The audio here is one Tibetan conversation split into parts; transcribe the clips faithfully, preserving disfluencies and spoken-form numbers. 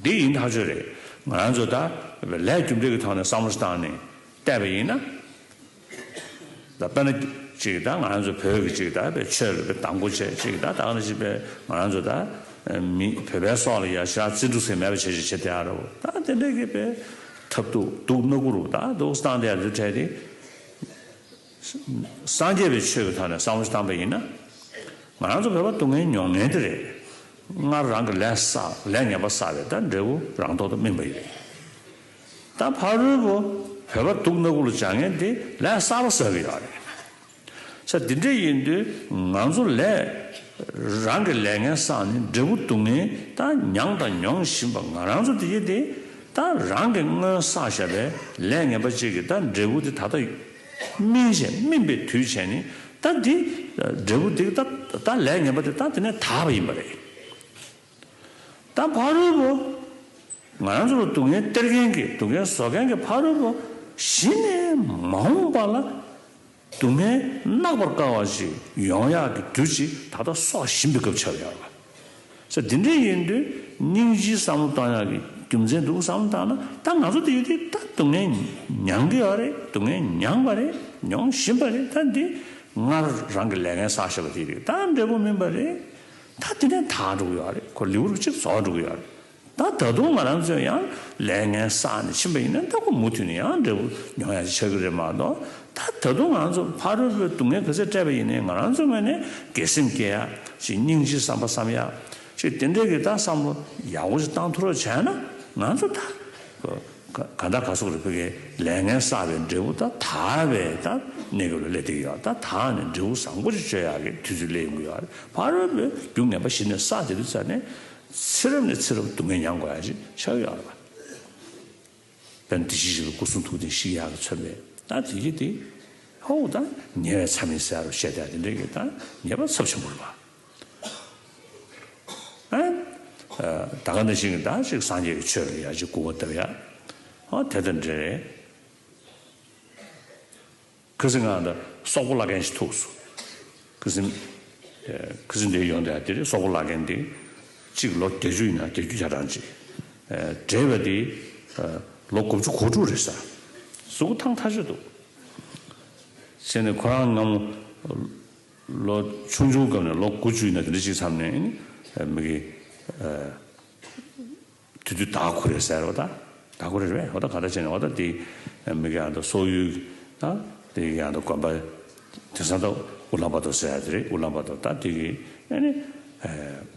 འདི་ཡིན་ཐག་ཆོད་རེད། ང་རང་ཚོ་ད་ལས་རྒྱུ་འབྲས་ཀྱི་ཐོག་ནས་བསམ་བློ་བཏང་ནས་བལྟས་པ་ཡིན་ན། ད་དཔེར་ན་ཅིག་ད་ང་རང་ཚོ་བོད་ཀྱི་ཅིག་ད་དཔེ་ཆོས་ལ་དཔེ་དང་པོ་བྱས་ཅིག་ད་ད་ག་ནང་བཞིན་དཔེ་ང་རང་ཚོ་ད་མི་བོད་པའི་སྲོག་ལ་ཡ་ཤ་རྩིས་འགྲོ་ཟེར་མེད་པ་བྱས་ཅིག་བྱེད་བསྡད་ཡ་རེད། ད་དེ་འདྲའི་གི་དཔེ་ཐབས་སྡུག་སྡུག་སྣ་དགུ་རུ་ད་སྡུག་བཏང་བསྡད་ཡ་དེ་འཕྲལ་དེ། སངས་རྒྱས་པའི་ཆོས་ཀྱི་ཐོག་ནས་བསམ་བློ་བཏང་པ་ཡིན་ན། ང་རང་ཚོ་བོད་པ་སྡུག་བསྔལ་མྱོང་མཁན་དེ་རེད། སྔར་རང་གི་ལས་བསགས་ལས་ངན་པ་བསགས་པའི་ད་འབྲས་བུ་རང་ཐོག་ཏུ་སྨིན་པ་ཡིན། ད་ཕ་རོལ་པོ་བོད་པ་སྡུག་སྣ་དགུ་ལ་སྦྱར་མཁན་དེ་ལས་བསགས་པ་བསགས་ཀྱི་ཡོད་རེད། ས་འདི་འདྲ་ཡིན་དུས་ང་ཚོ་ལས་རང་གི་ལས་ངན་བསགས་ནས་འབྲས་བུ་སྡུག་བསྔལ་ད་མྱངས་དང་མྱོང་བཞིན་པ་ང་རང་ཚོ་དེ་ཡིན་དེ། ད་རང་གི་སྔོན་བསགས་བཞག་པའི་ལས་ངན་པ་གཅིག་གི་ད་འབྲས་བུ་དེ་ད་ལྟ་སྨིན་བྱས་སྨིན་པའི་དུས་བྱས་ནས་ད་འདི་འབྲས་བུ་འདི་ད་ད་ལས་ངན་པ་དེ་ད་དེ་ནས་དག་པ་ཡིན་པ་རེད། ད་ཕ་རོལ་པོ་ང་རང་ཚོ་ལ་སྡུག་བསྔལ་སྟེར་མཁན་གྱི་སྡུག་བསྔལ་བཟོ་མཁན་གྱི་ཕ་རོལ་པོ་གཞི་ནས་མ་འོངས་པ་ལ་སྡུག་བསྔལ་བརྣག་པར་དཀའ་བ་ཞིག་ཡོང་ཡག་གི་དུས་ཅིག་ད་ལྟ་སྲོག་ཞིམ་པའི་སྐབས་ཆགས་ཡོད་རེད། ས་འདི་འདྲ་ཡིན་དུས་སྙིང་རྗེའི་བསམ་བློ་བཏང་ཡག་གི་རྒྱུ་མཚན་འདུག་བསམ་བློ་བཏང་ན་ད་ང་ཚོ་དེ་ཡོད་དུས་ད་སྡུག་བསྔལ་མྱང་གི་ཡོད་རེད། སྡུག་བསྔལ་མྱངས་པ་རེད། མྱོང་བཞིན་པ་རེད། ད་འདི་སྔར་རང་གི་ལས་ངན་བསགས་བཞག་པ་དེ་རེད། ད་འབྲས་བུ་སྨིན་པ་རེད། ད་དེ་ནས་དག་འགྲོ་གི་ཡོད་རེད། ཁོ་ལེའུ་རུ་གཅིག་རྫོགས་འགྲོ་གི་ཡོད་རེད། ད་ད་དུང་ང་རང་ཚོས་ཡང་ལས་ངན་བསགས་ནས་ཕྱིན་པ་ཡིན་ན་ད་ཁོ་མུ་མཐུད་ནས་ཡང་འབྲས་བུ་མྱོང་ཡ་ཆགས་ཀྱི་རེད་མ་གཏོགས། ད་ད་དུང་ང་ཚོ་ཕ་རོལ་པོའི་སྡུག་བསྔལ་ག་ཚད་སྤྲད་པ་ཡིན་ནའི་ང་རང་ཚོའི་ངོས་ནས་དགེ་སེམས་སྐྱེ་ཡ་ཅིག་སྙིང་རྗེའི་བསམ་པ་བསམ་ཡ་ཅིག་དེ་འདྲའི་གི་ད་བསམ་བློ་ཡག་པོ་ཞིག་བཏང་ཐུབ་རོགས་བྱས་ན་ང་ཚོ་ད་ག་ག་ད་ག་སོགས་རེད། ཕ་གིའི་ལས་ངན་བསགས་པའི་འབྲས་བུ་ད་དག་པའི་ད་གནས་སྐབས་ལ་སླེབས་བསྡད་ཀྱི་ཡོད། ད་དག་ནས་འབྲས་བུ་བཟང་པོ་ཞིག་བཅོས་ཡག་གི་དུས་ཚོད་སླེབས་ཡོང་གི་ཡོད་རེད། ཕ་རོལ་པོའི་རྒྱུ་ངན་པ་གཞི་ནས་བསགས་བསྡད་དུས་ཙ་ནས་ཚེ་རབས་ནས་ཚེ་རབས་སྡུག་བསྔལ་མྱང་དགོས་ཡ་ཞིག་ཆགས་ཡོད་རེད་པ། དཔེར་ན་དེ་བཞིན་གཤེགས་པའི་སྐུ་གསུང་ཐུགས་རྟེན་བཞི་ཡག་གི་མཚོན་པའི་ད་དེ་གི་དེ་ཧོ་ད་ཉེ་བའི་མཚམས་ཡིན་ཟེར་རོ་བཤད་དེ་དེ་འདྲའི་གི་ད་ཉེས་པ་ཚབས་ཆེན་པོ་རེད་པ། ཨ་ད་ག་ནང་བཞིན་གི་ད་ཅིག་སངས་རྒྱས་ཀྱི་ཆོས་ལ་ཡ་ཅིག་སྐུར་བ་བཏབ་ཡ་ཧོ་དེ་དང་འདྲ་རེད། ཁ་སང་ང་ད་སོག་པོ་བླ་རྒན་ཞིག་ཐུག་སོང་། ཁ་སང་། ཨེ། ཁ་སང་འདིར་ཡོང་དེ་དེ་རེད། སོག་པོ་བླ་རྒན་དེ། གཅིག་ལོ་བརྒྱད་ཅུ་ཡིན་ན་བརྒྱད་ཅུ་གྱ་གྲངས་ཅིག་ཨེ། བགྲེས་པ་དེ། ཨེ། ལོ་དགུ་བཅུ་གོ་དྲུག་རེད་ས། གཟུགས་པོ་ཐང་ཐག་ཆོད་འདུག་བྱས་ནས་ཁོ་རང་སྔ་མོ། ལོ་ཆུང་ཆུང་སྐབས་ནས་ལོ་དགུ་བཅུ་ཡིན་ན་དེ་འདྲ་ཅིག་མཚམས་ནས་ཨེ། མི་གི། ཨེ། དེ་དུས་ཟླ་གུ་རེ་ཟེར་བ་ད། ཟླ་གུ་རེ་རེད་པས། འོ་ད་ག་འདྲ་བྱས་ནས་འོ་ད་དེ་མི་ག་ཡང་ད་སོག་ཡུལ་ད་དེ་ཡང་ད་དགོན་པ་དེང་སང་ད་ཨུ་ལན་བ་ཏོ་ཟེར་ཡ་དེ་རེད། ཨུ་ལན་བ་ཏོ་ད་དེ་གི་ཨ་ནི་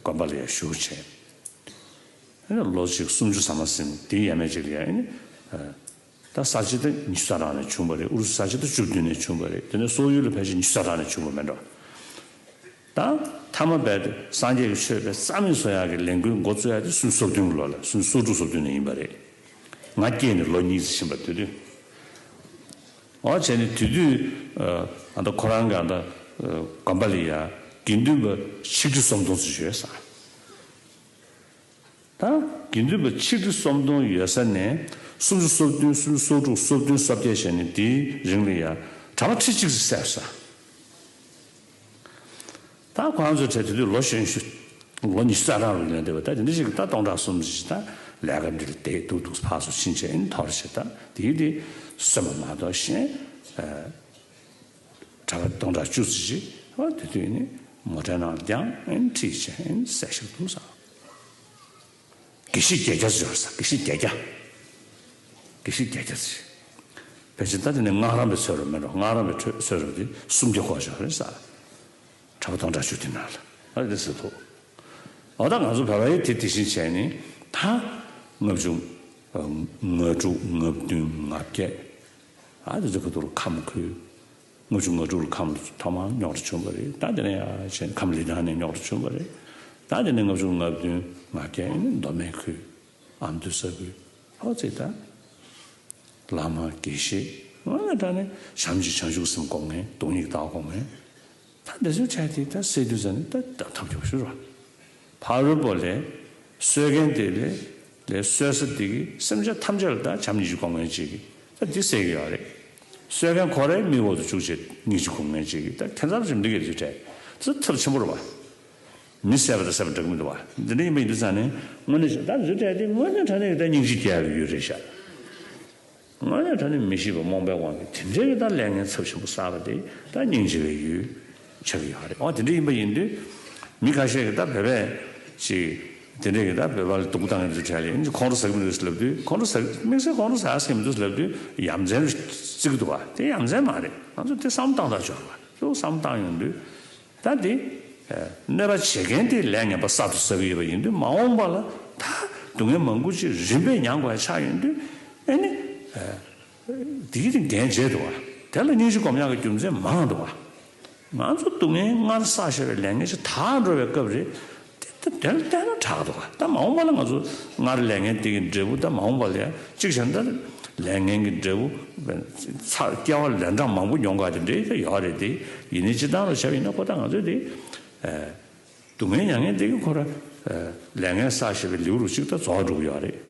དགོན་པ་ལ་ཡང་བཞུགས་བྱས། ཨ་ནི་ལོ་ཞིག་སུམ་ཅུ་ཟ་མ་ཟིན་དེ་ཡས་མས་ཅིག་ལ་ཡང་ཨ་ནི་ད་ས་བྱི་ད་ཉི་ཤུ་རྩ་གྲངས་ནས་བྱུང་བ་རེད། ཨུ་རུ་སུ་ས་བྱི་ད་བཅུ་བདུན་ནས་བྱུང་བ་རེད། དེ་ནས་སོག་ཡུལ་ལ་ཕལ་ཆེར་ཉི་ཤུ་རྩ་གྲངས་ནས་བྱུང་བ་མེད་འགྲོ། ད་ཐ་མ་རྦད་དེ་སངས་རྒྱས་ཀྱི་ཆོས་དཔེ་རྩ་མེད་བཟོ་ཡག་གི་ལས་འགུལ་འགོ་བཙུགས་ཡག་དེ་སུམ་ཅུ་སོ་བདུན་གྱི་ལོ་ལ་སུམ་ཅུ་སོ་དྲུག་སོ་བདུན་ནས་ཡིན་པ་རེད། ང་སྐྱེས་ནས་ལོ་གཉིས་ཙམ་ཕྱིན་པ་དེ་དུས། འོ་བྱས་ནས་དེ་དུས་ཨ་ད་ཁོ་རང་གི་ཨ་ད་དགོན་པ་ལ་ཡ་དགེ་འདུན་པ་ཆིག་ཁྲི་སུམ་སྟོང་ཙམ་ཡོད་ས། ད་དགེ་འདུན་པ་ཆིག་ཁྲི་སུམ་སྟོང་ཡོད་ས་ནས་སུམ་ཅུ་སོ་བདུན་སུམ་ཅུ་སོ་དྲུག་སོ་བདུན་སོ་བརྒྱད་བྱས་ནས་དེའི་རིང་ལ་ཡ་གྲྭ་པ་ཁྲི་གཅིག་ཙམ་བསད་ས། ད་ཁོ་རང་ཚོའི་གྲས་དེ་དུས་ལོ་གཞོན་ཤོས། ལོ་ཉི་ཤུ་རྩ་གྲངས་རུ་ཡོད་འདུག་པ། ད་དེ་འདྲ་ཞིག་ད་སྟོང་ཕྲག་གསུམ་ཞིག་ད་ལས་ཀ་འདི་ལ་བསྡད་འདུག་འདུག་ཕར་ཚུར་ཕྱིན་བྱས་ཨིན་འཐོར་བྱས། ད་དེའི་དེ་གསོན་པ་མ་གཏོགས་གཞན། ཨ། གྲྭ་པ་སྟོང་ཕྲག་བཅུ་ཙམ་ཞིག་ཨ་དེ་དུས་ནི་མོ་ཊའི་ནང་བརྒྱངས་ཨིན་ཁྲིད་བྱས་ཨིན་བསད་བཞག་འདུག་ས། དགེ་བཤེས་བརྒྱད་བརྒྱ་ཟེར་བ་ས། དགེ་བཤེས་བརྒྱད་བརྒྱ། དགེ་བཤེས་བརྒྱད་བརྒྱ་ཟེར། ཕལ་ཆེར་ད་དེ་ནས་སྔགས་རམས་པའི་ཚོད་རུ་མེད་འགྲོ། སྔགས་རམས་པའི་ཚོད་རུ་དེ་སུམ་བརྒྱ་འཁོར་བཞག་རེད་ས། གྲྭ་པ་སྟོང་ཕྲག་བཅུ་དེ་ནང་ལ་ཨ་དེ་ཟེར་ཐུབ། འོ་ད་ང་ཚོ་བོད་པ་ཡིས་དེ་དེ་བཞིན་བྱས་ནས་ད་ལྔ་བཅུ་ང་དྲུག་ང་བདུན་ང་བརྒྱད་ཨ་དེ་ཚོ་ག་དུ་རུ་ཁམས་ཁུལ། ལྔ་བཅུ་ང་དྲུག་ལ་ཁམས་ཐོག་མར་རྙོག་དྲ་བྱུང་བ་རེད། ད་དེ་ནས་ཡར་བྱས་ནས་ཁམས་ལི་ཐང་ནས་རྙོག་དྲ་བྱུང་བ་རེད། ད་དེ་ནས་ལྔ་བཅུ་ང་བདུན་ང་བརྒྱད་ནི་མདོ་སྨད་ཁུལ་ཨ་མདོ་ས་ཁུལ་ཧོ་ཙི་ད་བླ་མ་དགེ་བཤེས་ང་ད་ནི་བྱམས་ཀྱི་བྱང་ཆུབ་སེམས་སྒོམ་མཁན་སྟོང་ཉིད་ཀྱི་ལྟ་བ་སྒོམ་མཁན་ད་འདི་ཚོའི་གྲས་དེ་ད་བསད་དུས་ཙ་ནི་ད་ཐབས་སྐྱོ་པོ་ཞིག་རེད། ཕ་རོལ་པོ་ལས་གསོད་མཁན་དེ་ལས་ལས་གསོད་ས་དེ་གི་སེམས་ཅན་ཐམས་ཅད་ལ་ད་བྱམས་སྙིང་རྗེ་སྒོམ་མཁན་ཅིག་གིས་ད་འདི་བསད་ཀྱི་ཡོད་རེད། གསོད་མཁན་ཁོ་རའི་མིག་འོག་ཏུ་བཅུག་བྱས་སྙིང་རྗེ་སྒོམ་མཁན་ཅིག་གིས་ད་ཁྱད་མཚར་ཞིག་འདི་གས་དེ་གྲས་དེ་ཚོ་ཐབས་ཆེན་པོ་རེད་པ། མི་བསད་པ་དང་བསད་པ་འདྲ་གི་མི་འདུག་བ། འདི་འདྲ་ཡིན་པ་ཡིན་དུས་ཙང་ནས་དངོས་གནས་ད་འཛུལ་བྲལ་དེ་དངོས་གནས་དྲང་གནས་ཀྱི་ད་སྙིང་རྗེ་སྐྱེ་ཡག་གི་ཡུལ་རེད་ཤག་དངོས་གནས་དྲང་གནས་མི་ཤེས་པ་རྨོངས་པའི་དབང་གིས་དེ་འདྲའི་གི་ད་ལས་ངན་ཚབས་ཆེན་པོ་བསགས་པ་དེ་ད་སྙིང་རྗེ་བའི་ཡུལ་ཆགས་ཀྱི་ཡོད་རེད། འོ་དེ་འདྲ་ཡིན་པ་ཡིན་དུས་མི་ཁ་ཤས་ཀྱིས་ད་བོད་པས་ཅིག་དེ་འདྲའི་གི་ད་བོད་པ་ལ་སྡུག་བཏང་ཡོད་དུས་བྲལ་ལ་ཡིན་ཁོང་ཁྲོ་ཟ་གི་མི་འདུག་ཟེར་ལབ་དུས་ཁོང་ཁྲོ་ཟ་དམིགས་བསལ་ཁོང་ཁྲོ་ཟ་ཟེར་མི་འདུག་ཟེར་ལབ་དུས་ཡ་མཚན་རེད་བརྩི་གི་འདུག་བ། དེ་ཡ་མཚན་མ་རེད། ང་ཚོ་དེ་བསམ་བཏང་ཐག་ཆོད་རེད་བ། ཚུར་བསམ་བཏང་ཡོང་དུས། ད་འདི། ཨ། གནོད་པ་བྱེད་མཁན་དེ་ལས་ངན་པ་གསར་དུ་བསགས་ཀྱི་ཡོད་པ་ཡིན་དུས་མ་འོངས་པ་ལ་ད་སྡུག་བསྔལ་མང་པོ་ཅིག་རིམ་པས་མྱངས་དགོས་ཡ་ཆགས་ཡོང་དུས་ཨ་ནི། ཨ། འདིའི་དེ་འགན་བྱས་འདུག་བ། དེ་ལ་སྙིང་རྗེ་སྒོམ་ཡག་གི་རྒྱུ་མཚན་མང་འདུག་བ། ང་ཚོ་སྡུག་བསྔལ་སྔར་བསགས་བཞག་པའི་ལས་ངན་ཞིག་དག་འགྲོ་བའི་སྐབས་རེད། དེ་ད་དེ་ལ་བལྟས་ན་དྲག་འདུག་བ། ད་མ་འོངས་པ་ལ་ང་ཚོ་སྔར་ལས་ངན་དེ་གི་འབྲས་བུ་ད་མ་འོངས་པ་ལ་ཡ་གཅིག་བྱས་ན་ད་ལས་ངན་གྱི་འབྲས་བུ་ཚ་སྐྱེ་བ་ལན་གྲངས་མང་པོ་མྱོང་དགོས་དེ་འདྲའི་ད་ཡོད་རེད་དེ། ཡིན་ནའི་སྤྱིར་བཏང་ལ་བྱས་པ་ཡིན་ན་ཁོ་ད་ང་ཚོས་དེ། ཨ། སྡུག་བསྔལ་མྱངས་མཁན་དེ་གི་ཁོ་ར། ཨ། ལས་ངན་བསགས་བཞག་པའི་ལེའུ་རུ་གཅིག་ད་རྫོགས་འགྲོ་གི་ཡོད་རེད།